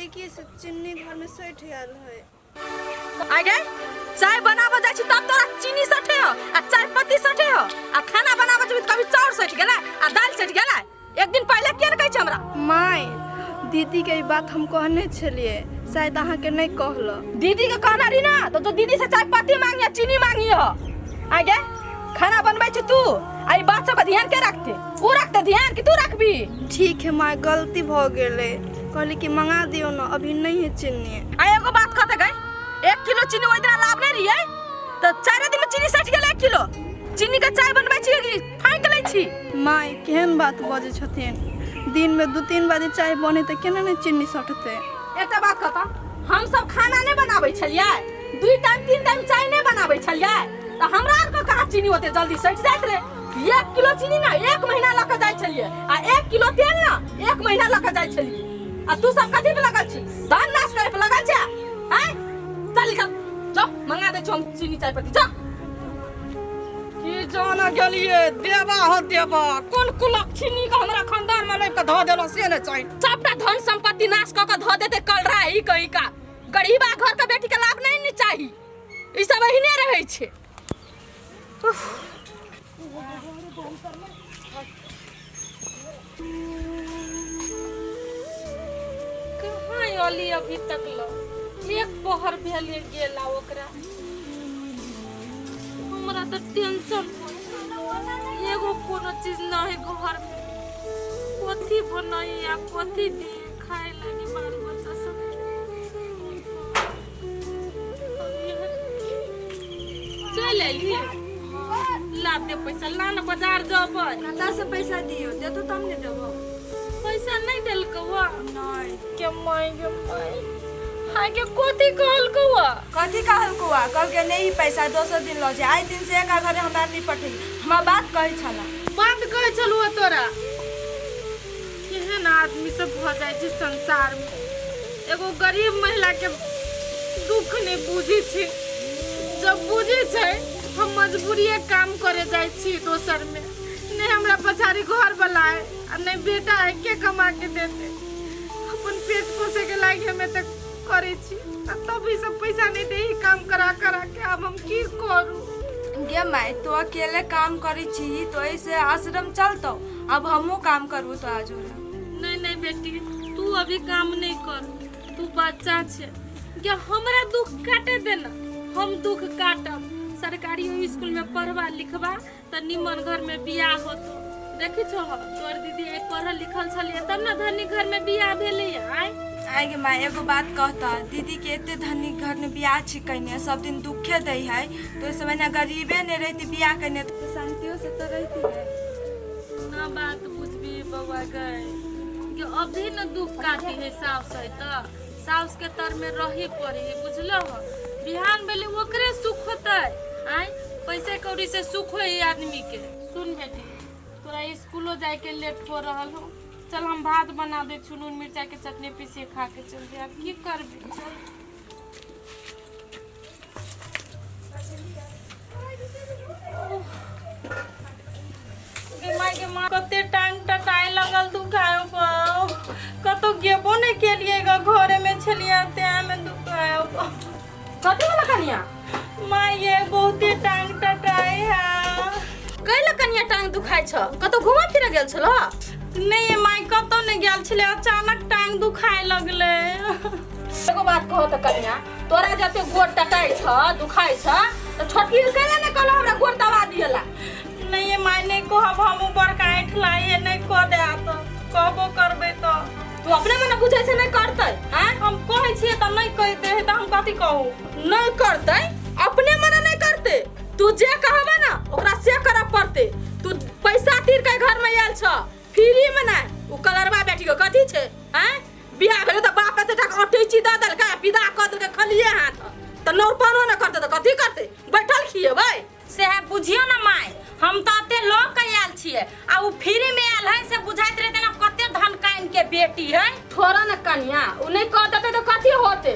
छलियै कि से चीनी घरमे सठि गेल है। आगे चाय बनाबऽ जाइ छी तब तोरा चीनी सठे हो आ चाय पत्ती सठे हो आ खाना बनाबऽ जेबही तऽ कभी चाउर सठि गेलै आ दालि सठि गेलै। एक दिन पहिले किया ने कहै छै हमरा? माय, दीदीके ई बात हम कहने छलियै, शायद अहाँके नहि कहलक। दीदी के कहना रही ना तो दीदी से चाय पत्ती मांगी आ चीनी मांगी हो। आगे खाना बनबै छी तू आ ई बात सबके ध्यान के रखते? ऊ रखते ध्यान कि तू रखबी? ठीक है माय, गलती भऽ गेलै। कहली कि मंगा दियौ ने, अभी नहीं है चीनी। आ एगो बात कहते गई, 1 किलो चीनी ओहि दिना लाभ नहीं रहियै तऽ 4 दिन में चीनी सठि गेलै। 1 किलो चीनी के चाय बनबै छी कि फाँकि लै छी? माय, केहन बात बजै छथिन? दिनमे 2-3 बारी चाय बने तऽ केना नहि चीनी सटतै? एकटा बात कहता, हम सब खाना नहीं बनाबै छलियै, 2 टाइम 3 टाइम चाय नहीं बनाबै छलियै तऽ हमरा आरके कहाँ चीनी ओते जल्दी सटि जाइत रहे? 1 किलो चीनी ना 1 महीना लऽ कऽ जाइ छलियै आ 1 किलो तेल ना 1 महीना लऽ कऽ जाइ छलियै आ तू सब कथी पे लगल छी? धान नाश करे पे लगल छै? आँय, चल निकल, जाओ मंगा दै छौ हम चीनी चाय पत्ती, जा। की जाना गेलिए देवा हो देवा, कोन कुलक्षणी के हमरा खानदान में लाबि के धऽ देलो से ने चाही। सबटा धन संपत्ति नाश कऽ के धऽ देते कल रहा ही कहीं का। गरीबा घर के बेटी के लाभ नहीं ने चाही, ई सब एहने रहै छै। कहाँ अली अभी तक लो? एक पहर भेले गेला ओकरा। हमरा तऽ टेंशन हो, एगो कोनो चीज नहीं घर में, कथी बनई आ कथी दी खाए लागी बाल बच्चा सब। चल अली, ला दे पैसा, ला ना बाजार जबै। कतऽ से पैसा दियौ? देतौ तब ने देबौ। पैसा नहीं देलकौ? नहीं। के माय गे माय, हाँ के कथी कहलकौ? कथी कहलकौ? कहलकै नहीं पैसा, दोसर दिन लऽ जाय। आइ दिन से एक घरे हमरा नहीं पठेली, हमरा बात कहै छला। बात कहै छलु तोरा? केहन आदमी सब भऽ जाइ छै संसार में, एगो गरीब महिला के दुख नहीं बुझै छै। जब बुझै छै हम मजबूरिये काम करे जाइ छी दोसर में, नहीं हमरा पछाड़ी घर वाला है आ नहीं बेटा है, के कमा के देते? अपन पेट पोसे के लायक हमे तक करे छी आ तब ई सब पैसा नहीं दे काम करा करा के। आब हम की करू? गे माय, तो अकेले काम करै छी तो ऐसे आश्रम चलतौ? अब हमहूँ काम करबो तो आज जोरा। नहीं नहीं बेटी, तू अभी काम नहीं कर, तू बच्चा छे। के हमरा दुख काटे देना, हम दुख काटब। सरकारी स्कूल में पढ़बा लिखबा तऽ निमन घर में बियाह होतो। देखी छो, तोर दीदी एक पढ़ल लिखल छलिए तब ना धनी घर में बियाह भेलै। आय आइ गे माय, एगो बात कहता, दीदी के एते धनी घर में बियाह छी कइने, सब दिन दुखे दै है, तो ओहिसँ बढ़िआँ गरीबे नहि रहिती बियाह कइने तऽ शान्तियो से तऽ रहिती ने। ना बात बुझबी बौआ गए कि अभी न दुख काटी है साउस है तऽ साउस के तर में रही पड़ी है, बुझलो हो? बिहान भेले ओकरे सुख होतै। आय पैसे कौड़ी से सुख होई आदमी के। सुन बेटी, तोरा स्कूलो जाए के लेट हो रहल हो, चल हम भात बना दे छु, नून मिर्चा के चटनी पीसी खा के चल जा। की करबी, चल। गे माय गे माँ, कते टांग टटाए लगल दुखाय पाओ। कतौ गेबो नहि केलिए ग, घरे में छलिए तें में दुखाय। कथी वाला कनिया? माय ये बहुते टांग टटाए है। कैला कनिया टांग दुखाय छ? कतौ घुमा फिरे गेल छलो? नहीं माय, कतौ नहि गेल छलै, अचानक टांग दुखाय लगलै। एगो बात कहो तऽ कनिया, तोरा जते गोड़ टटाइ छ दुखाइ छ तऽ छोटकी के कैला ने कहलो हमरा गोड़ दबा दियला? नहीं माय, नहीं कहब, हम बड़का ऐठ लाए नहीं कह दे तऽ कहबो करबै तऽ। तू अपने मने बुझै छै नहीं करतै? आँय, हम कहै छियै तऽ नहीं कहिते है तऽ हम कथी कहू? नहीं करतै, अपने मने नहीं करतै। तू जे कहबे ना ओकरा से करऽ पड़तै। तू पैसा तीर के घर में आयल छ फ्री में ना। उ कलरवा बेटी के कथी छै? आँय, बियाह भेलै तऽ बाप एते टाका अटैची दऽ देलकै, विदा कऽ देलकै खलिए हाथ, तऽ नौरपनो नहि करतै तऽ कथी करतै? बैठल खिएबै से है। बुझियो ना माय, हम तऽ एते लऽ के आयल छियै आ उ फ्री में आयल है से बुझाइत रहते ना कते धन काइन के बेटी है। थोड़ा न कनिया, उ नहीं कह देते तो कथी होते?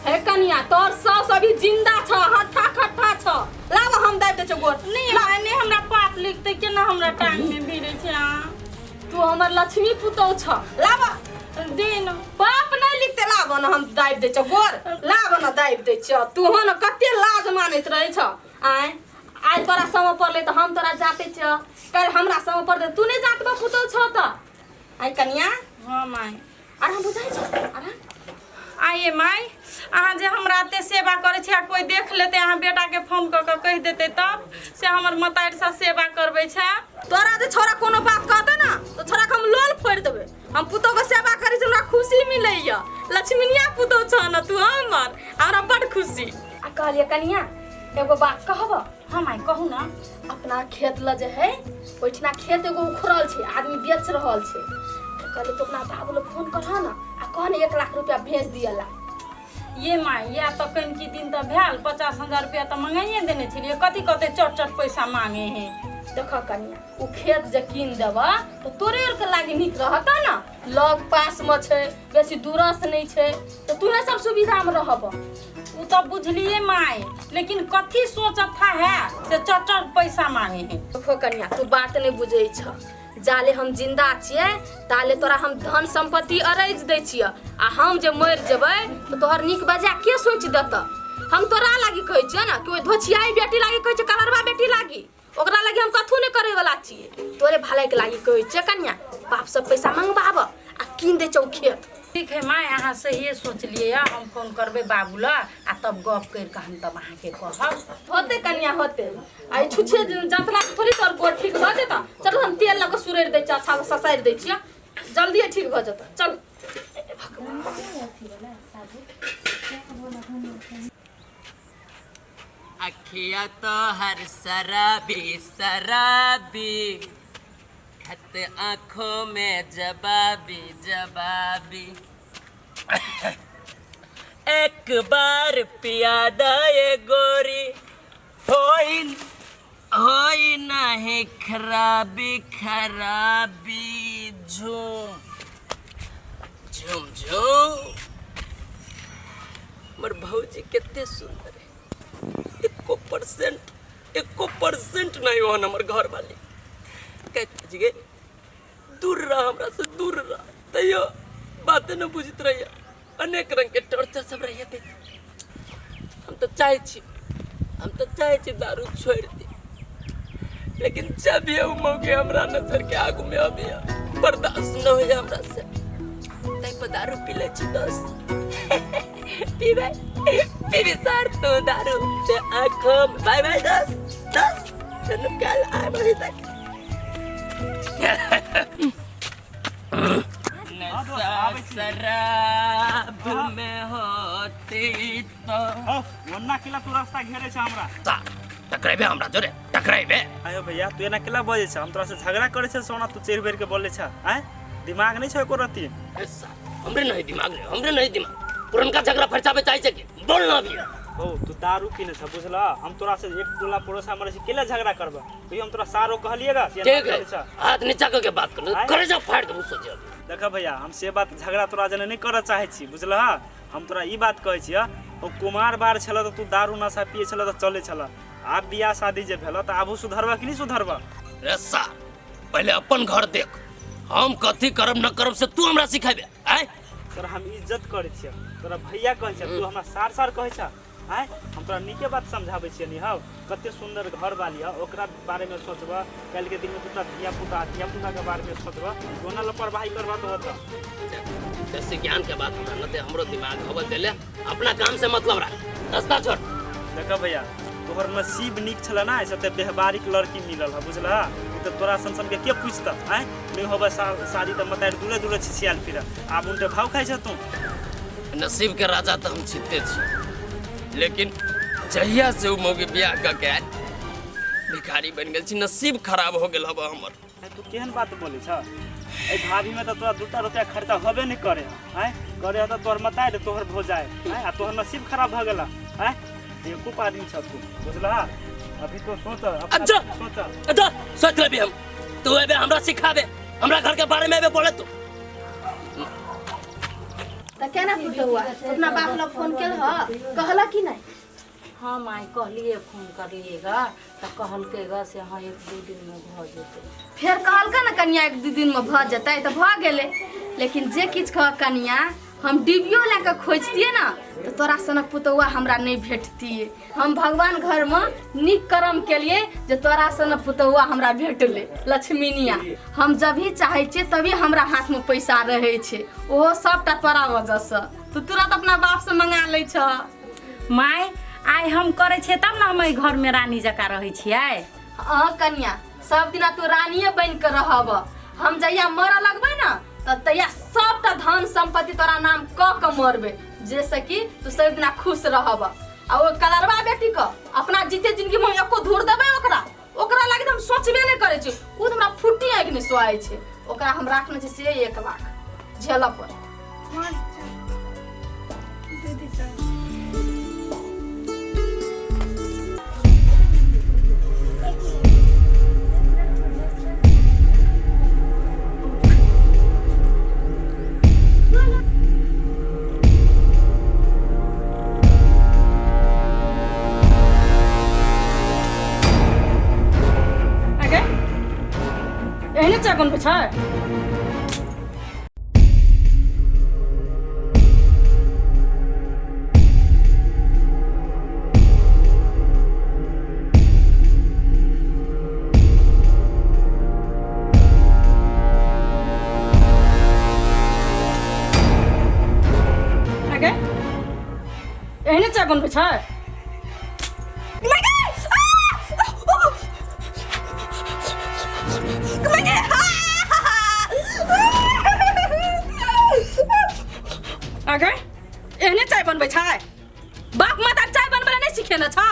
हे कनिया, तोर सास अभी जिंदा छ, हट्ठा खट्ठा छ। लाब हम दाबि दै छौ गोर। नहीं माय, नहीं, हमरा पाप लिखते केना हमरा टांग में भिड़े छै। तू हमर लक्ष्मी पुतौ छ, लाब दिन पाप नहीं लिखते। हेतै लाबऽ ने हम दाबि दै छियौ गोर लाबऽ ने दाबि दै छियौ तूहो ने कते लाज मानैत रहै छ आँय आइ तोरा समय पड़लै तऽ हम तोरा जाँतै छियौ काल्हि हमरा समय पड़तै तू नहि जाँतबऽ पुतहु छौ तऽ आइ कनिया हँ माय आराम बुझाइ छौ आराम आइए माय अहाँ जे हमरा एते सेवा करै छी आ कोइ देख लेतै अहाँ बेटाके फोन कऽ कऽ कहि देतै तब से हमर मतारिसँ सेवा करबै छै तोरा जे छोरा कोनो बात कहतै ने तऽ छोराके हम लोल फोड़ि देबै हम पुतोहके सेवा करै छी हमरा खुशी मिलैया लक्ष्मीनिया पुतोह छह ने तू हमर हमरा बड़ खुशी आ कहलियै कनिया एगो बात कहब हँ माय कहू ने अपना खेत लऽ जे है ओहिठिना खेत एगो उखड़ल छै आदमी बेच रहल छै तऽ कहलियै तू अपना बाबू लग फोन करह ने आ कह ने 1 लाख रुपया भेज दियला ये माय या तऽ कनि दिन तऽ भेल 50,000 रुपया तऽ मंगाइए देने छलियै कथी कहतै चट चट पैसा मांगे है देख कनिया ओ खेत जे कीन देबह तऽ तोरे आरके लागी नीक रहत ने लग पासमे छै बेसी दूरस नहि छै तऽ तूहे सब सुविधामे रहब ओ तऽ बुझलिए माय लेकिन कथी सोचत था है से चट चट पैसा मांगे है देखो कनिया तू बात नहि बुझै छ जाले हम जिंदा छियै ताले तोरा हम धन संपत्ति अरैज दै छियै आ हम जे मरि जेबै तऽ तोहर नीक बजा के सोचि देतऽ हम तोरा लागी कहै छियै ने कि ओहि धोछियाई बेटी लागी कहै छियै कलरवा बेटी लागी ओकरा लागी हम कथू नहि करे वाला छियै तोरे भलाई के लागी कहै छियै कनिया बाप सब पैसा मंगबाब आ कीन दे छौ खेत ठीक है माय अहाँ सहिए सोचलियै हँ हम फोन करबै बाबू लए आ तब गप करि कऽ हम तब अहाँके कहब होते कनिया होते आ ई छुछे जतला से थोड़ी तोर गोड़ ठीक भऽ जेतऽ चल हम तेल लऽ कऽ सुरैर दै छियै अच्छा ससारि दै छियै जल्दिए ठीक भऽ जेतऽ चल अखिया तो हर शराबी शराबी खत आंखों में जवाबी जवाबी एक बार पिया दे गोरी होई होई नहीं खराबी खराबी झूम झूम झूम हमर भौजी कते सुंदर है एको परसेंट 1% नहीं ओहन हमर घर वाली कहते गे दूर रह हमरा से दूर रह तैयो बाते न बुझत रहिए अनेक रंग के टॉर्चर सब रहिए दैत हम तो चाहे छी हम तो चाहे छी दारू छोड़ दी लेकिन जब ये मौके हमरा नजर के आगू में अबिया बर्दाश्त न होइए हमरा से तै पर दारू पी ले छी दोस्त पीबे पीबी सर तू दारू से आंखों में बाय बाय दोस्त दोस्त चलो कल आए अभी तक नशा शराब में होती तो हौ ओन्ना केला तू रास्ता घेरे छ हमरा टकरेबे हमरा जोरे टकरेबे आयो भैया तू एना केला बजै छ हम तोरा से झगड़ा करै छ सोना तू चढ़ि बेर के बोलै छ आय दिमाग नहीं छ एको रत्ती ए साहब, हमरे नहीं दिमाग नहीं हमरे नहीं दिमाग पुरनका झगड़ा फरचाबे चाहे छै कि बोल ना अभी हो तू दारू पीने छ बुझल हम तोरा से एक टोला पड़ोस हमरे से केला झगड़ा करबा कहियो हम तोरा सारो कहलिएगा से एना ठीक है करै छ हाथ नीचा करके बात कर आय? करे जा फाड़ देबू सोचे अभी देख भैया हम से बात झगड़ा तोरा जने नहीं करऽ चाहै छी बुझल हम तोरा ई बात कहै छियै ओ कुमार बार छल तऽ तू दारू नशा पिए छल तऽ चलै छल आब बियाह शादी जे भेल तऽ आबो सुधरबा कि नहीं सुधरबा रे सार पहले अपन घर देख हम कथी करब न करब से तू हमरा सिखेबे आय तोरा हम इज्जत करै छियै तोरा भैया कहै छियै तू हमरा सार सार कहै छ आँय हम तोरा नीके बात समझाबै छियै नि हौ कते सुन्दर घर वाली हौ ओकरा बारेमे सोचबह काल्हिके दिनमे तू धिया पुता धिया पुताके बारेमे सोचबह कोना लापरवाही करबह तऽ होतऽ बेसी ज्ञान के बात हमरा न दे हमरो दिमाग हवल देले अपना काम से मतलब रख रास्ता छोड़ देखऽ भैया तोहर नसीब नीक छलै ना ऐसे तऽ व्यवहारिक लड़की मिलल है बुझलह ई तऽ तोरा सन सन के के पूछतऽ आँय नहि होबे शादी तऽ मतारि दूरे दूरे छिछियाल फिर आब उनटे भाव खाइ छ तू नसीब के राजा तऽ हम छिते छी लेकिन जहिया से उ मौगी बियाह कऽ के आयल भिखारी बनि गेल छी नसीब खराब हो गेल हबा हमर आँय, तू केहन बात बोलै छ एहि भाभीमे तऽ तोरा दूटा रुपया खर्चा होबे नहि करे आँय करे तऽ तोहर मतारि तोहर भौजाइ आँय आ तोहर नसीब खराब भऽ गेल आँय बेवकूफ आदमी छ तू बुझलह अभी तो सोच अपना अच्छा। सोच अच्छा सोच लेबी हम तू एबे हमरा सिखाबे हमरा घर के बारे में एबे बोले तू तऽ केना पुतहुआ अपना बाप लग फोन केलह कहलक कि नहि हाँ माय कहलिए फोन करलिए गा तऽ कहलकै गा से हाँ एक दू दिनमे भऽ जेतै फेर कहलकै ने कनिया एक दू दिनमे भऽ जेतै तऽ भऽ गेलै लेकिन जे किछु कह कनिया हम डिबियो लए कऽ खोजतियै ने तऽ तोरा सनक पुतौआ हमरा नहि भेटतियै। हम भगवान घरमे नीक कर्म केलियै जे तोरा सनक पुतौआ हमरा भेटलै। लक्ष्मीनिया, हम जब भी चाहै छियै तभी हमरा हाथमे पैसा रहै छै, ओहो सबटा तोरा वजहसँ। तू तुरंत अपना बापसँ मंगा लै छह। माय, आइ हम करै छियै तब ने हम एहि घरमे रानी जकाँ रहै छियै। अहाँ कनिया, सब दिना तू रानिये बनि कऽ रहब। हम जहिया मरऽ लगबै ने तऽ तहिया सबटा धन सम्पत्ति तोरा नाम कऽ कऽ मरबै, जैसे कि तू सब दिना खुश रहब। आ ओ कलरवा बेटी के अपना जीते जिंदगी में एको धूर देबै ओकरा, ओकरा लागी तऽ हम सोचबे नहि करै छी। ओ तऽ हमरा फुट्टी आँखि नहि सोआइ छै, ओकरा हम राखने छी से 1 लाख झेलऽ पड़त। दीदी चल। अगे एहने चाय बनबै छै? अगे एहने चाय बनबै छै? अगे एहने चाय बनबै छै? बाप माता चाय बनबै लए नहि सिखेने छौ?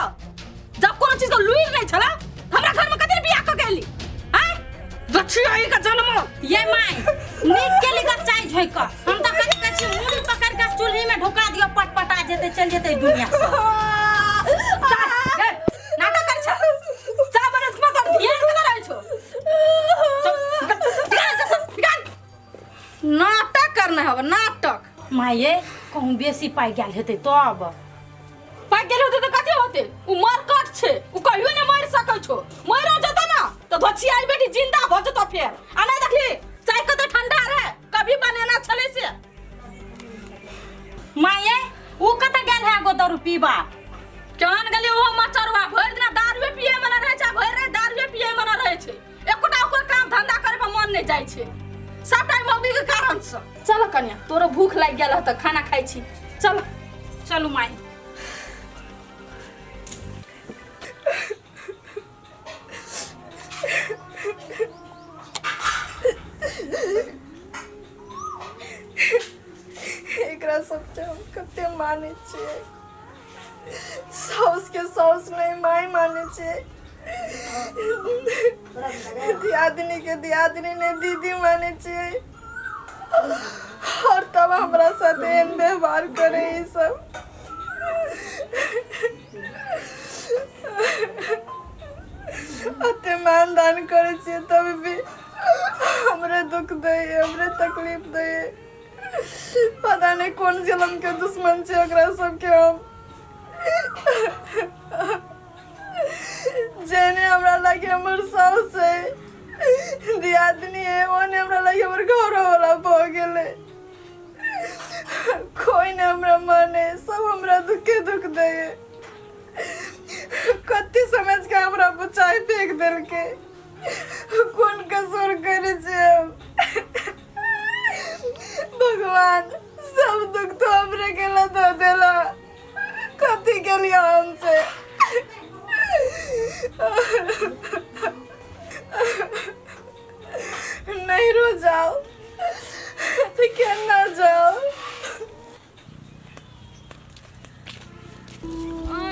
जब कोनो चीज के लुरि नहि छला, हमरा घर में कथी बियाह कऽ के एली? आँय दक्षिण आई का जन्म। ये माय, नीक के लिखा चाय झोंकि कऽ। हम तऽ कथी कहै छी, मुड़ी पकड़ि कऽ चूल्ही में ढुका दियौ, पटपटा जेतै, चलि जेतै दुनिया से। चाय, ए, नाटक कर छ। चाय बनत में तोर ध्यान केना रहै छौ? चल, निकल, निकल एतऽ से, निकल। नाटक करना हब नाटक। माये, कहूँ बेसी पाइ गेल हेतै तब? पाइ गेल होतै तऽ कथी होतै? उ मरकट छै, उ कहियो नहि मरि सकै छौ। मरि जेतौ ने तऽ धोछियाई बेटी जिंदा भऽ जेतौ फेर। आ नहि देखली चाय कते ठंडा रहे, कभी बनेना छलै से। माये, उ कतऽ गेल है गो दारू पीबा? केहन गेलै ओहो मचरवा, भरि दिना दारुए पिए मना रहै छै, भरि राति दारुए पिए मना रहै छै। एकोटा ओकर काम धंधा करे पर मन नहि जाइ छै, सबटा ई मौगी के कारण से। चल कन्या, तोरो भूख लागि गेल ह तऽ खाना खाइ छी, चल। चलू माय। एकरा सबके हम कते मानै छियै। साउस के साउस नहीं माई मानै छियै, दियादनी के दियादनी नहीं दीदी मानै छियै, और तब हमरा साथ एहन व्यवहार करे ई सब। अते मान दान करै छियै तब भी हमरे दुख दैए, हमरे तकलीफ दैए। पता नहीं कौन जन्म के दुश्मन छै ओकरा सबके हम। जेने हमरा लागे हमर साउस है, दियादनी है, ओने हमरा लागे हमर घरो वाला भऽ गेलै। कोई नहीं हमरा माने, सब हमरा दुखे दुख दैए। कत्ती समझ के हमरा बचाई फेंक देलकै। कोन कसूर करै छियै हम? भगवान सब दुख तो हमरे के ला दऽ देला, कथी केलियै हमसे? नैहरो जाओ तऽ केना जाओ?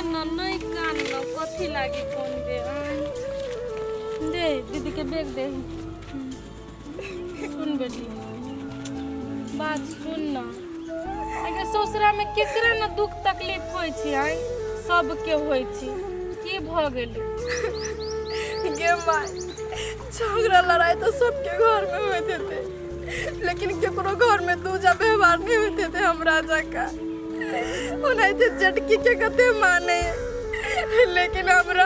न नहीं कान न कथी लागी फोन दे दे दीदी के बैग दे। सुन बेटी, बात सुन न, अगर ससुरा में केकरा न दुख तकलीफ होइ छै, आइ सबके होइ छै। की भऽ गेलै गे माय? झगड़ा लड़ाई तो सबके घर में होइत हेतै, लेकिन केकरो घर में दूजा व्यवहार नहीं होइत हेतै हमरा जकाँ। ओनाहिते जेठकी के कते माने, लेकिन हमरा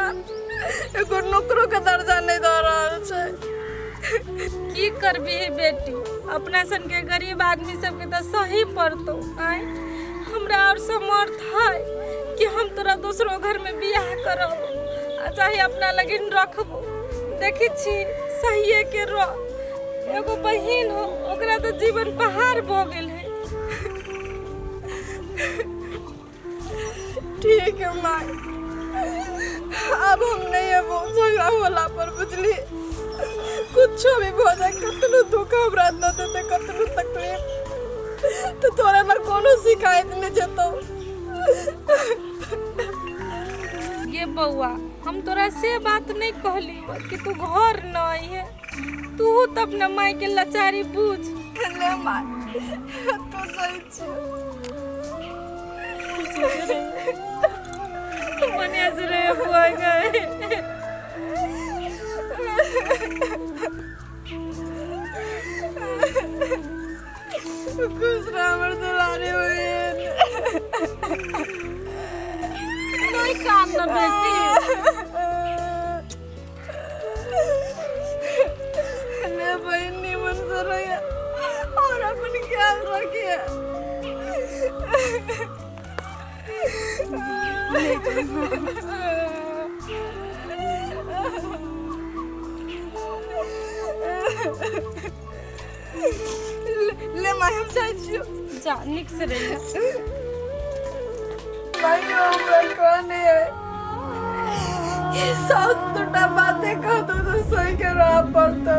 एगो नौकरो के दर्जा नहीं दऽ रहल छै। की करबी बेटी, अपना सन के गरीब आदमी सबके तऽ सही पड़तौ। आँय, हमरा और समर्थ है कि हम तोरा दोसरो घर में बियाह करब आ चाहे अपना लगिन रखबो। देखै छी सहिए के रह, एगो बहिन हो ओकरा तऽ जीवन पहाड़ भऽ गेल है। ठीक है माय, अब हम नहीं अबो झगड़ा होला पर, बुझली? कुछो भी भऽ जाए, कतनो दुख हमरा दऽ देते, कतनो तकलीफ, तो तोरा पर कोनो शिकायत नहीं जेतौ। गे बौआ, हम तोरा से बात नहीं कहली कि तू घर न आई है, तू तो अपना माई के लाचारी बुझ। ले माय, तू सही छी। बढ़िया से रहे बुआ गए। खुश रह हमर दुलारी बहिन। नहीं काम न बेसी। ले बहिन, निमन से रहिए और अपन ख्याल रखिए। ले माय, हम जाइ छियौ। जा, निक से रहिए। माय, हमरा कहने है सास दूटा बातें कहतो तो सही के रह पड़तो।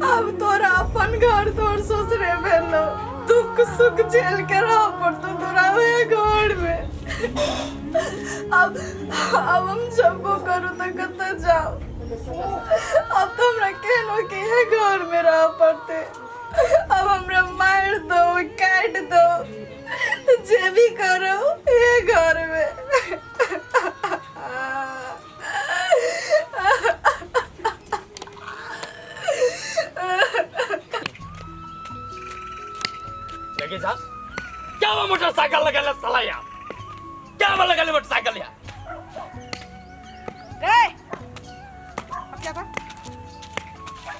अब तोरा अपन घर तोर ससुरे भेलो, दुख सुख झेल के रह पड़तो तोरा वह घर में। अब हम जब्बो करू तो कतऽ जाओ? अब तो हमरा केहनो के इहे घर में रह पड़ते। अब हमरा मार दो, काट दो, जे भी करो ये घर में। लगे जा, क्या वो मोटरसाइकिल लगा ले साला यार, क्या वो लगा ले मोटरसाइकिल यार? रे अब क्या बा?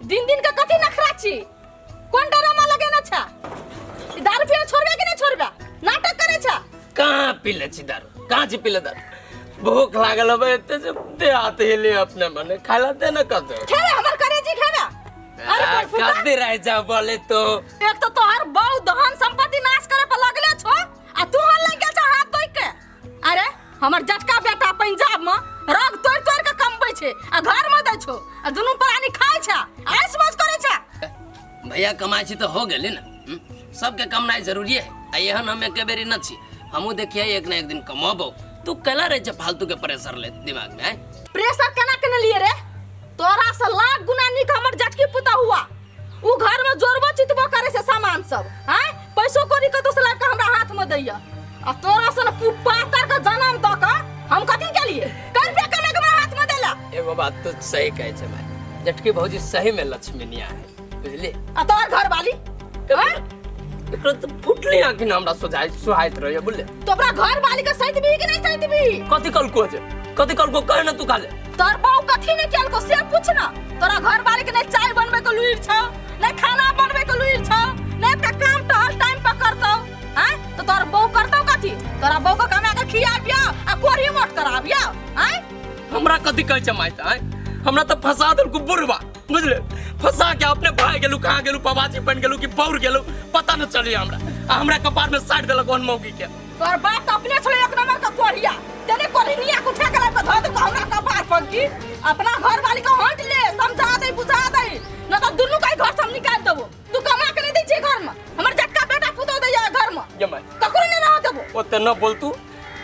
दिन दिन के कथी नखरा छी? कोन डरामा लगेने छा? ई दारू पिए छोड़बे कि नहीं छोड़बे? नाटक करे छा। कहाँ पीले छी दारू, कहाँ छी पीले दारू? भूख लागल होबे एते से देह हाथ हिले अपने मने खाला दे न कदो। खेबे हमर करेजी खेबे। अरे बड़फुटा। कदी रह जा बोले तो। एक तो तोहर बहु धन संपत्ति नाश करे पर लगले छो आ तू हल लग गेल छा हाथ धोइ के। अरे हमर जटका बेटा पंजाब में रग तोड़ तोड़ के कमबै छै आ घर में दै छो आ दुनू प्राणी खाइ छै, ऐश मौज करै छै। भैया कमाइ छी तो हो गेलै ने, सबके कमनाइ जरूरी है। आ एहन हम एके बेरी न छी, हमहूँ देखिए एक न एक दिन कमबो। तू कैला रहे छे फालतू के प्रेशर ले दिमाग में? आय प्रेशर केना केना लिए रे? तोरा से लाख गुना नीक हमर जटकी पुता हुआ, उ घर में जोड़बो चितबो करे छै सामान सब, आय पैसो कौड़ी कतौ से लाबि के हमरा हाथ में दैया। आ तोरा सन कुपातर के जन्म द के हम कथी के लिए कर रुपया कमा के हमरा हाथ में देला? एगो बात तो सही कहे छे भाई, जटकी भौजी सही में लक्ष्मीनिया है, बुझली? आ तोहर घर वाली एकरो तो फुटली आँखि न हमरा सोझाइ सुहाइत रहैया, बुझले? तो अपना घर वाली के सहित भी कि नहीं सहित भी? कथी कलको छे, कथी कलको कहे न तू खाले? तोर बहू कथी नहीं केलको से पूछ ना। तोरा घर वाली के नहीं चाय बनबे के लुइर छौ, नहीं खाना बनबे के लुइर छौ, नहीं एकटा काम टहल टाइम पर करतौ। आँय तो तोर बहू करतौ कथी? तोरा बहू के कमा के खियाबियौ आ कोढ़ी मोट कराबियौ। आँय हमरा कथी कहै छै माय? आँय हमरा तो फंसा देलकू बुढ़वा, बुझले? फंसा के अपने भाई गेलू, कहाँ गेलू, पबाजी बन गेलू कि बौर गेलू पता न चली हमरा, आ हमरा कपार में साटि देलक ओहन मौगी के। तोर बाप तो अपने छलै एक नंबर के कोढ़िया, तेने कोढ़िनिया के उठा के लाबि के धऽ देलकौ हमरा कपार पर की। अपना घर वाली के हंट ले, समझा दे बुझा दे, न तो दुनू के घर से हम निकाल देबो। तू कमा के नहीं दै छी घर में, हमर जटका बेटा पुतोह दैया घर में, ये माय ककरो नहीं रह देबो। ओते न बोल तू,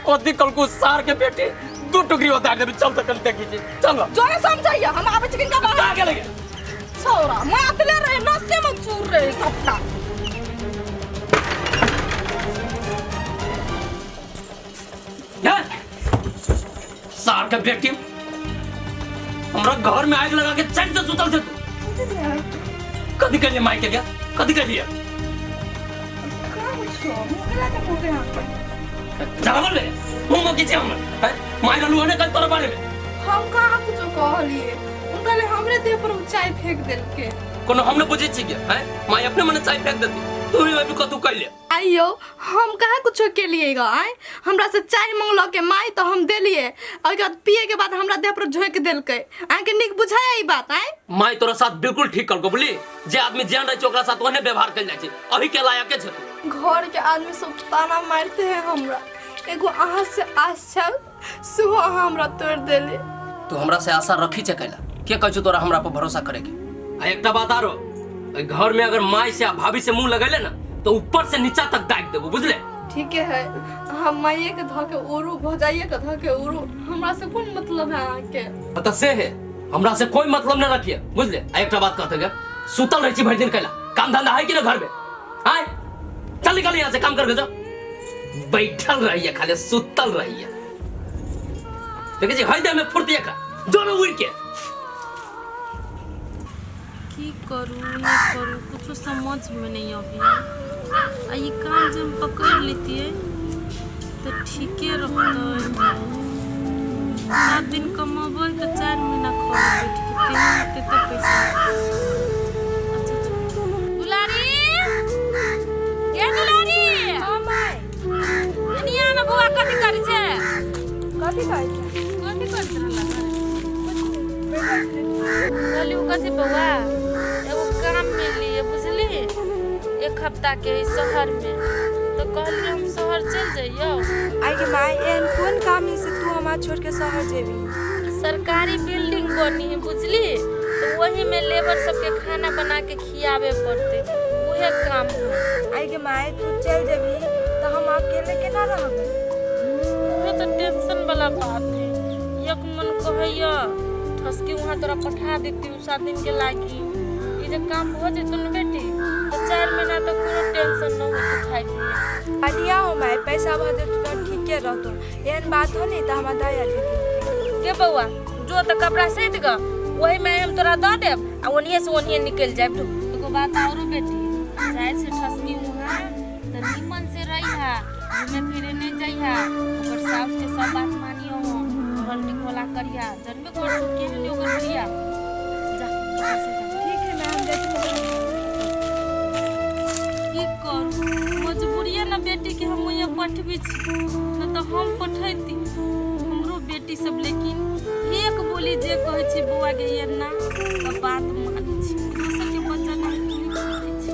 कथी कलकू सार के बेटे दू टुकड़ी उतार देबी। चल तो कल देखी छी, चल जोरे समझाइया, हम आबै छी किनका बाहर। कहाँ गेलै? छौरा मातले रहे, नशे में चूर रहे सबटा। सार के बेटी हमरा घर में आग लगा के चैन से सुतल छे तू। कथी कहलिए माय के? कथी कहलिए? जानो ले मुंह में किछे हमर हैं माय रहलू ने कल तोरा बारे में। हम कहाँ कुछो कहलिए? उनका ले हमरे देह पर ऊंचाई फेंक देलके। कोनो हम न बुझै छी के हैं माय अपने मने चाय फेंक देती तू ही अभी कतू कैले। आइयो हम कहाँ कुछो के लिए गा आय हमरा से चाय मंगलो के माय तो हम देलिए और बाद पिए के बाद हमरा देह पर झोंक देलकै। अहाँके नीक बुझाय ई बात आय? माय तोरा साथ बिल्कुल ठीक करको बुझली, जे आदमी जेहन रहै छै ओकरा साथ ओहने व्यवहार कयल जाइ छै, अही के लायक छै तू। घर के आदमी सब ताना मारते हैं हमरा, एगो अहाँ से आस छल सेहो अहाँ हमरा तोड़ देली। तू हमरा से आशा रखी छै कैला, के कहै छौ तोरा हमरा पर भरोसा करे के? आ एकटा बात आरो, एहि घर में अगर माय से आ भाभी से मुंह लगैले ना तो ऊपर से नीचा तक दाग देबो बुझले। ठीक है हम माइये के धऽ के उड़ू भौजाइये के धऽ के उड़ू, हमरा से कोन मतलब है अहाँके? तऽ से है हमरा से कोई मतलब न रखिए बुझले। आ एकटा बात कहते गे, सुतल रहै छी भरि दिन कैला, काम धंधा है कि ना घर में? आय चल निकल यहाँ से काम करके जाओ, बैठल रहिए खाली सुतल रहिए। देखे छी हई देह में फुर्ती का दोनों उड़ के। की करू नहीं करू कुछ समझ में नहीं अभी। आ ई काम जे हम पकड़ लेतियै तो ठीके रहतै। 7 दिन कमेबै तऽ 4 महीना खबै बैठ के, तेना होतै तऽ पैसा। अच्छा दुलारी, गे दुलारी। हां my. एनिया ना बौआ कथी करै छै? कथी करै छै? कथी करैत रहला? कहली उ कथी बौआ एगो काम मिललियै बुझली, 1 हफ्ता के है शहर में, तो कहली हम शहर चल जइयो। आई के my एहन कोन काम है से तू हमरा छोड़ के शहर जेबी? सरकारी बिल्डिंग बनी है बुझली, तो वही में लेबर सबके खाना बना के खियावे पड़ते, उहे काम है। आई के my तू चल जेबी तो हम अकेले केना रहबै? उहे तो टेंशन वाला बात है। एक मन कहैया ठसकी वहाँ तोरा पठा देती 7 दिन के लागी, ई जे काम हो जेतो न बेटी तो 4 महीना तक कोनो टेंशन न होते खाए पिए। बढ़िया हो my, पैसा भर देतो तो ठीके रहतो, एहन बात हो नहीं तो हमरा दया दीदी। के बौआ जो तो कपड़ा सैत ग वही में हम तोरा दऽ देब आ ओनिए से ओनिए निकल जायब। एगो बात औरो बेटी, जाय से ठसकी वहाँ तो निमन से रहिहा, घूमे फिरे नहीं जइहा, ओकर सास के सब बात मानियो हो, ढोल टिकोला करिहा, जनबे कर छौ केहन ओकर प्रिया। जा ठीक है मैम जाय। की करू मजबूरिये न बेटी के हम यहाँ पठबै छी, न तऽ हम पठैती हमरो बेटी सब, लेकिन एक बोली जे कहै छै बौआ गे एना तऽ बात मानै छै, दोसर के बच्चा नहीं छोड़ै छै।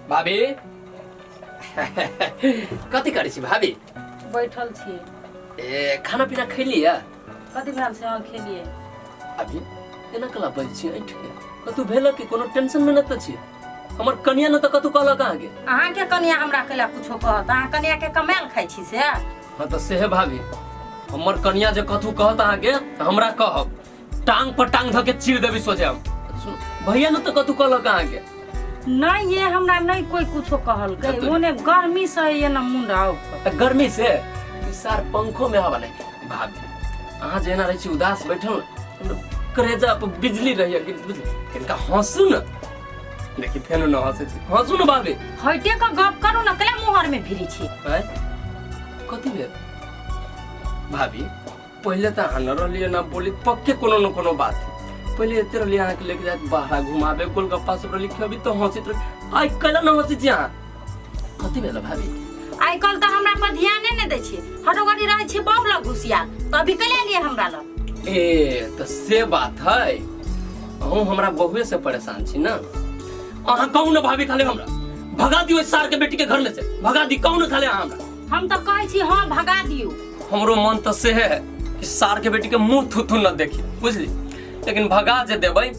भाभी कथी करै छी भाभी? बैठल छी। ए खाना पीना खैली है? कथी भेल से? हाँ खेलिए। अभी एना कला बजै छी ऐठ के, कतू भेल कि कोनो टेंशन में न त छी? हमर कनिया न त कतू कहलक अहाँके? अहाँके कनिया हमरा कैला कुछो कहत? अहाँ कनिया के कमायल खाइ छी से? हाँ तऽ सेहे भाभी, हमर कनिया जे कतू कहत अहाँके तऽ हमरा कहब, टांग पर टांग धऽ के चीर देबी सोझे हम। सुन भैया न तऽ कतू कहलक अहाँके? नहीं ये हमरा नहीं कोई कुछो कहलकै, ओने गर्मी से ये न मुंड आउ। गर्मी से ई सार पंखो में हवा नहीं। भाभी अहाँ जेना रहै छी उदास बैठल करेजा पर बिजली रहैया कि बुझली, कनिका हँसू न, देखी फेनो न हँसै छी, हँसू न भाभी। हइटे के गप करू न, कला मुहर में भिरी छी। आँय कथी भेल भाभी? पहिले तऽ अहाँ न रहलियै ना बोली, पक्के कोनो न कोनो बात है। पहिले एते रहलियै अहाँके लेके जाइत बाहर घुमाबे, गोलगप्पा सब रहली खेबी तऽ हँसैत रही, आइ कैला न हँसै छी अहाँ? कथी भेल भाभी? आइ काल्हि तऽ हमरा पर ध्याने नहि दै छी, हटोगड़ी रहै छी बम लग घुसिया, तऽ अभी कैला लिए हमरा लग? ए तऽ से बात है, अहूँ हमरा बहुए से परेशान छी ना? अहाँ कहू न भाभी, खाली हमरा भगा दियौ सार के बेटी के घर में से, भगा दी कहू न खाली अहाँ हमरा। हम तऽ कहै छी हाँ भगा दियौ। हमरो मन तऽ से है कि सार के बेटी के मुंह थुथु न देखी बुझली, लेकिन भगा जे देबै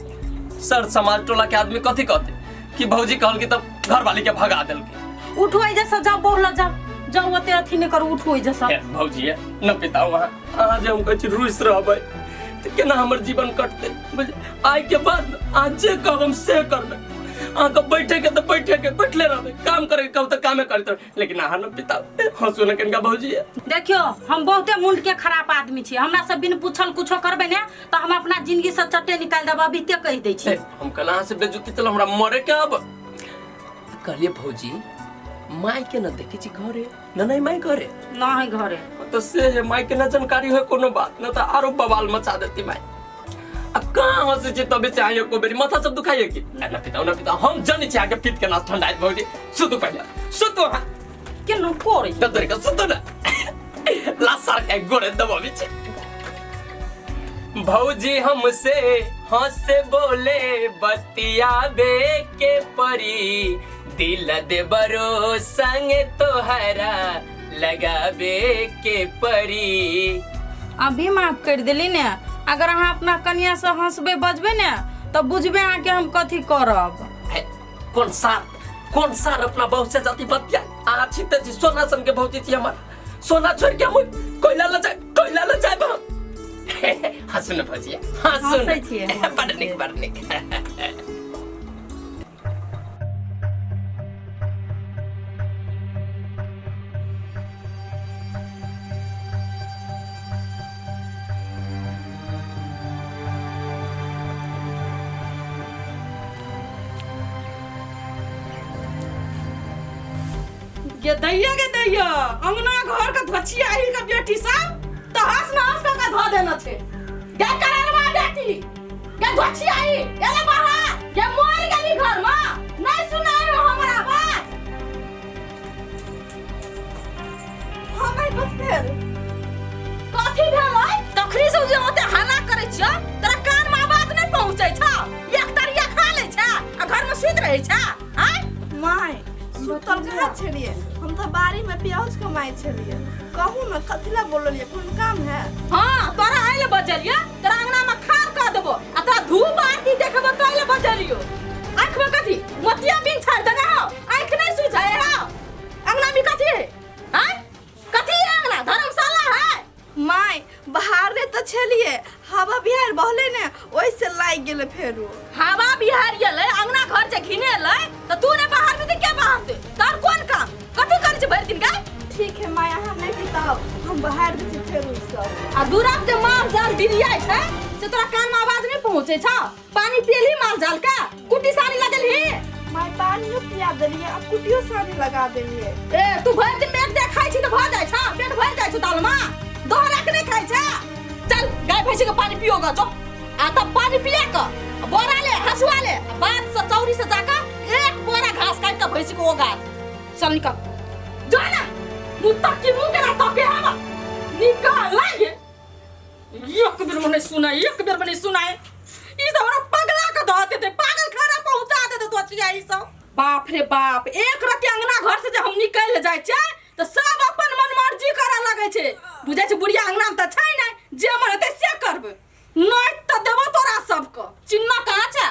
सर समाज टोला के आदमी कथी कहते कि भौजी कहल कि तब घर वाली के भगा देलकै। उठू एहि से जाओ बहु लग जाओ, जाओ ओते अथी नहीं करू, उठू एहि से। भौजी है न पिता वहाँ अहाँ जे हम कहै छी रुसि रहबै तऽ केना हमर जीवन कटतै बुझली? आइ के बाद अहाँ जे कहब हम से करबै, अहाँके बैठे के तऽ बैठे के बैठले रहबै, काम करे के कहब तऽ कामे करैत रहबै, लेकिन अहाँ न पिता हंसू न कनिका भौजी। देखियो हम बहुते मुंड के खराब आदमी छी, हमरा से बिन पूछल कुछो करबै ने तऽ हम अपना जिंदगी से चट्टे निकालि देब, अभी ते कहि दै छी। हम कहल अहाँ से बेजुती चल हमरा मरे के अब। कहलिए भौजी माय के न देखे छी घरे, न नहीं माय घरे न है घरे। तो से है माय के न जानकारी हो कोनो बात न तऽ आरो बवाल मचा देती माय। कहाँ हंसै छी तबे से अहाँ एको बेरी माथा सब दुखाइए की ना पिताओ ना पिताओ हम जनै छी अहाँके पित्त केना ठंडा भौजी सुतू पहिले सुतू अहाँ के न करे ददर के सुतू ना लासार के गोरे दबाबै छी भौजी हमसे हंस बोले बतियाबे के परी दिल दे बरो संग तोहरा लगाबे के परी। अभी माफ कर देली ने, अगर अहाँ अपना कनिया से हंसबे बजबे ने तब बुझबे अहाँ के हम कथी करब। हे, कौन सार अपना बहू से जाती बतिया अहाँ छी त छी सोना सन के भौजी छी हमर, सोना छोड़ के हम कोयला ल जाए, कोयला ल जाए हम। हंसू ने भौजी, हंसू ने। हंसै छियै, हंसै बड़ नीक, छियै। बड़ नीक। गे दैया गे दैया अंगना घर के धोछिया ही के बेटी सब तो हंस न हंस के धो देना छे। गे करनवा बेटी गे धोछिया ही एले बाहर गे मर गेली घर में नहीं सुनायो हमरा बात। हाँ माय कथी भेल? कथी भेलै? तखनी से जे ओते हल्ला करै छियै तोरा कान में आवाज नहीं पहुंचै छौ, एक तरिया खा लै छै आ घर में सुति रहै छै। आय my सुतल कहाँ छलियै, हम तऽ बाड़ी में प्याज कमाइ छलियै। कहू ने कथी ला बोललियै, कोन काम है? हाँ तोरा आइले बजलियै, तोरा अंगना में खार कऽ देबो आ तोरा धूप आरती देखबो तो आइले बजलियो। आँख में कथी मोतिया बिन छाड़ि देने हौ, आँख नहीं सुझाय हौ। अंगना में कथी है? आँय कथी है अंगना? धर्मशाला है। My बाहर रे तऽ छलियै, हवा बिहार बहले ने ओहिसे लागि गेलै फेरो। हवा बिहार गेलै अंगना घर जे घिनेलै तऽ तू ने बाहर में तऽ के बाहर दे, तोर कोन काम कथी करै छै भरि दिन गे? ठीक है my अहाँ नहीं पिताओ, हम बाहर दै छी फेरो सब। आ दूरक जे माल जाल डिरियाइ छै से तोरा कान में आवाज नहीं पहुंचे छौ? पानी पियलही माल जाल के, कुटी सानी लगेलही? My पानियो पिया देलियै आ कुटियो सानी लगा देलियै। ए तू भरि दिन में एक देर खाइ छी तऽ भऽ जाइ छौ, पेट भरि जाइ छौ दाल में, दोहरा के नहीं खाइ छै। चल गाय भैंसी के पानी पियोगा जो, आ तब पानी पिया के बोरा ले हसुआ ले बात से चौरी से जाकर एक बोरा घास काट के भैंसी को ओगा। चल निकल जो ना, मुँह तक की मुँह के ना तके हम निकल लागे। एक बेर मने सुनाए, एक बेर मने सुनाए, ई सब हमरा पगला के धऽ देते, पागल खाना पहुंचा देते तो चिया ई सब। बाप रे बाप, एक रति अंगना घर से जे हम निकल जाइ छै तऽ सब अपन मन मर्जी करऽ लगै छै। बुझै छै बुढ़िया अंगना में तऽ छै नै, जे मन हेतै से करबै, नहि तऽ देबो तोरा सबके। चिन्ना कहाँ छै?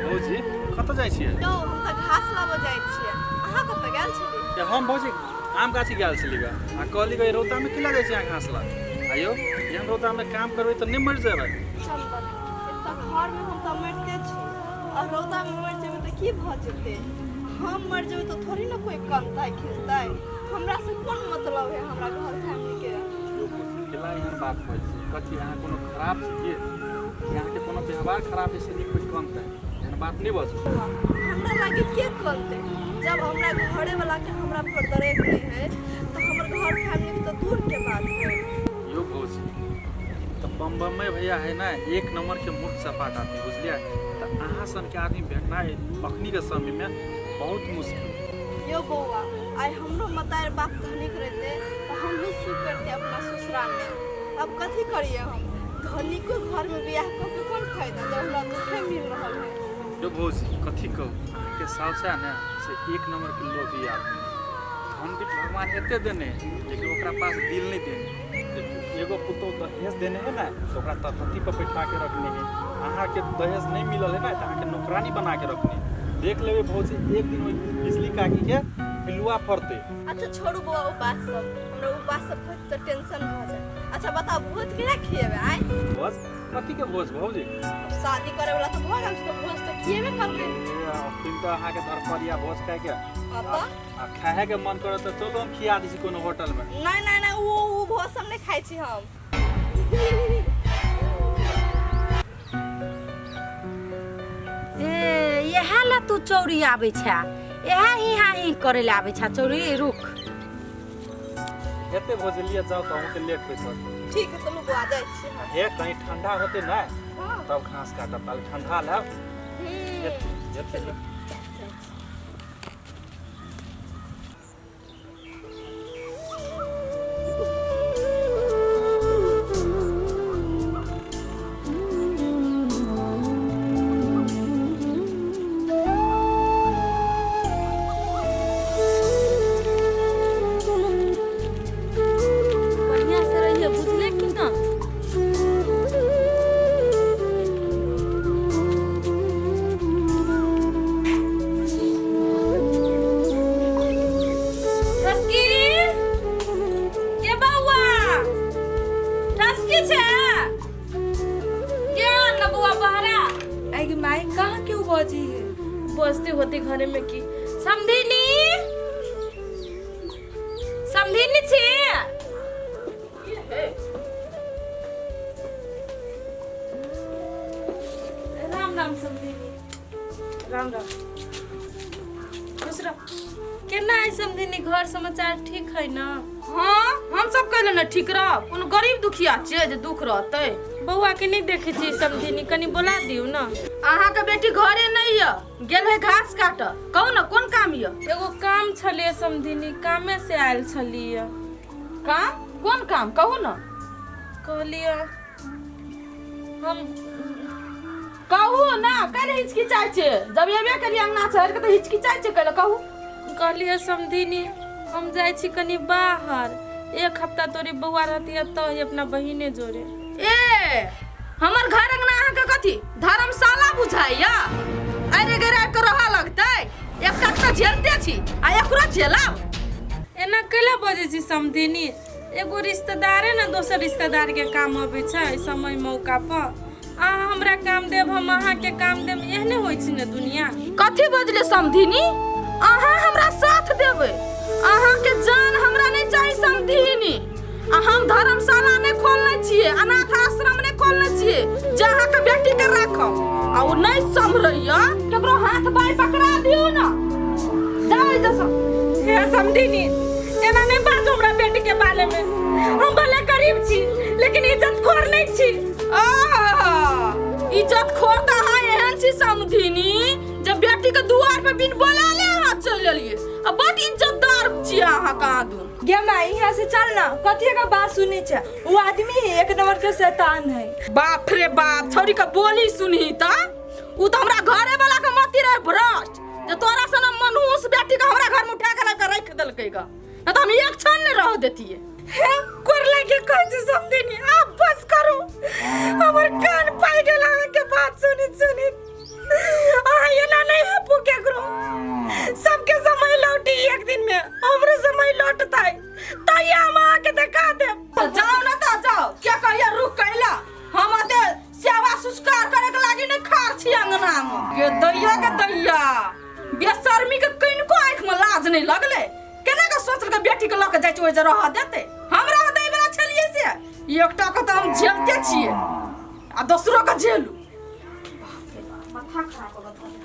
भौजी कतऽ जाइ छियै? यौ हम तऽ घास लाबऽ जाइ छियै, अहाँ कतऽ गेल छलियै? ए, हम भौजी आम गाछी गेल छली ग, आ कहली ग रौदामे की लगै छै अहाँ घास ला? आयौ एहन रौदामे काम करबै तऽ नहि मरि जेबै? चंदन एतऽ घरमे हम तऽ मरिते छी, और रौदामे मरि जेबै तऽ की भऽ जेतै? हम मरि जेबै तऽ थोड़ी ने कोइ कनतै खिचतै, हमरा से कोन मतलब है हमरा घर फैमिली के। यौ भौजी केला एहन बात बजै छै? कथी अहाँ कोनो खराब छी की? अहाँके कोनो व्यवहार खराब है से नहीं कोइ कनतै? एहन बात नहीं बजू। हमरा लागे के कनतै? जब हमरा घरे वाला के हमरा पर दरेक नहीं है तो हमर घर फैमिली के तो दूर के बात है। यो भौजी तो बम बम्बे भैया है ना, एक नंबर के मूर्ख सपाट आदमी बुझलियै। तो अहाँ सन के आदमी भेटनाइ अखनी के समय में बहुत मुश्किल। यो बौआ आइ हमरो मतार बाप धनिक रहते तो हमहूँ सुख करते अपना ससुरा में। अब कथी करिए हम, धनिको घर में बियाह कऽ के कोन फायदा जब हमरा दुखे मिल रहल है। यो भौजी कथी कहू, अहाँके साउस है ने से एक नंबर के लोभी आदमी। धन भी भगवान एते देने लेकिन ओकरा पास दिल नहीं देने। देखियौ एगो पुतोह दहेज देने है ना तो ओकरा तरहत्थी पर बैठा के रखने है, अहाँके दहेज नहीं मिलल है ना तो अहाँके नौकरानी बना के रखने। देख लेबै भौजी एक दिन ओहि बिजली काकी के पिलुआ फड़तै। अच्छा छोड़ू बौआ ओ बात सब, हमरा ओ बात सब तऽ टेंशन भऽ जाए। अच्छा अच्छा बताओ भोज केना खिएबै आइ? भोज कथी के भोज भौजी? अब शादी करे वाला तऽ भऽ गेल छै तऽ भोज तऽ खिएबे करबै। ए, अखन तऽ अहाँके धरफड़िया भोज खायके हँ तऽ आ खाए के मन करत तऽ चलू हम खिया दै छी कोनो होटल में। नहि नहि नहि, ओ भोज सब नहि खाइ छी हम। ए इएह ला तू चौरी आबै छा, इएह ही हा ही करे ला आबै छा चौरी। रुक हेते भोज लिए जाओ तऽ अहूँके लेट होइत होत। ठीक है चलू बौआ, जाइ छी हम। हे कहीं ठंडा होते ना हाँ। तब घास काटब, ताले ठंडा लेब। हेते हेते। बढ़िया से रहिए, बुझले कि ना? ठसकी के बौआ, ठसकी छै के आन बौआ बहरा? आई गे माई, कहाँ क्यों बजी है? बजते होते घरे में की समधिनी, समधिनी छी? राम राम समधिनी। राम राम, खुश रह। केना है समधिनी, घर समाचार ठीक है ना? हाँ, हम सब कहले ने ठीक रह, कोनो गरीब दुखिया छियै जे दुख रहतै? बौआ के नहीं देखे छी समधिनी, कनी बोला दियौ ना। अहाँ के बेटी घरे नहीं य, गेल है घास काट। कहू ना कोन काम य? एगो काम छलियै समधिनी, कामे से आयल छलियै। काम? कोन काम कहू ना। कहलियै हम कहू ना, काल्हि हिचकिचाइ छै जब एबे केलियै अंगना चढ़ि के तऽ हिचकिचाइ छै कैले, कहू। कहलियै समधिनी, हम जाइ छी कनी बाहर, एक हफ्ता तोरी बौआ रहती तऽ अपना बहिने जोरे। ए हमर घर अंगना अहाँके कथी धर्मशाला बुझाइया? अरे गैर आबि कऽ रहऽ लगतै? एकटा तऽ झेलते छी आ एकरो झेलब? एना कैला बजै छी समधिनी? एगो रिश्तेदारे ने दोसर रिश्तेदार के काम अबै छै समय मौका पर। अहाँ हमरा काम देब, हम अहाँके काम देब, एहने होइ छै ने दुनिया। कथी बजले समधिनी? अहाँ हमरा साथ देबै? अहाँके जान हमरा नहि चाही समधिनी। आ हम धर्मशाला नहि खोलने छियै, अनाथ आश्रम नहि खोलने छियै जे अहाँके बेटी के राखब। आ ओ नहि सम्हरैया, केकरो हाथ बाइ पकड़ा दियौ ने, जाओ एहिजा सँ। हे समधिनी, एना नहि बाजू हमरा बेटी के बारे में। हम भले गरीब छी लेकिन इज्जत खोर नहीं छी। आहा, इज्जत खोर तऽ अहाँ एहन छी समधिनी जे बेटी के दुआर पर बिन बोलाले अहाँ चलि एलियै, आ बड इज्जतदार छी अहाँ कहाँ दू। गे माई, यहाँ से चल ना, कथी का बात सुनी छे? वो आदमी ही एक नंबर के शैतान है। बाप रे बाप, छौड़ी के बोली सुनही त उ त हमरा घरे वाला के मती रहे भ्रष्ट जे तोरा सन मनहूस बेटी के हमरा घर में उठा के लाके रख देलकै ग, न त हम एक क्षण नहीं रह देतिए। हे कोरला के कहै छी समधिनी, आब बस करू, हमर कान पाइ गेल अहाँ के बात सुनी सुनी। अहाँ एना नहीं हपू केकरो, सबके समय लौटी एक दिन में, हमरो समय लौटतै तैया हम अहाँ के देखा देब। त जाओ ना त जाओ, क्या कहिया रुक कैला, हम अते सेवा संस्कार करे के लागी नहीं खार छी अंगना में। गे दैया के दैया, बेशर्मी के किनको आँख में लाज नहीं लगले? केना के सोचलकै बेटी के लऽ के जाइ छै ओहि जे रहऽ देतै? हम रहऽ दै वला छलियै से एकटा के तऽ हम झेलते छियै आ दोसरो के झेलू। माथा खराब कऽ कऽ धऽ देलकै।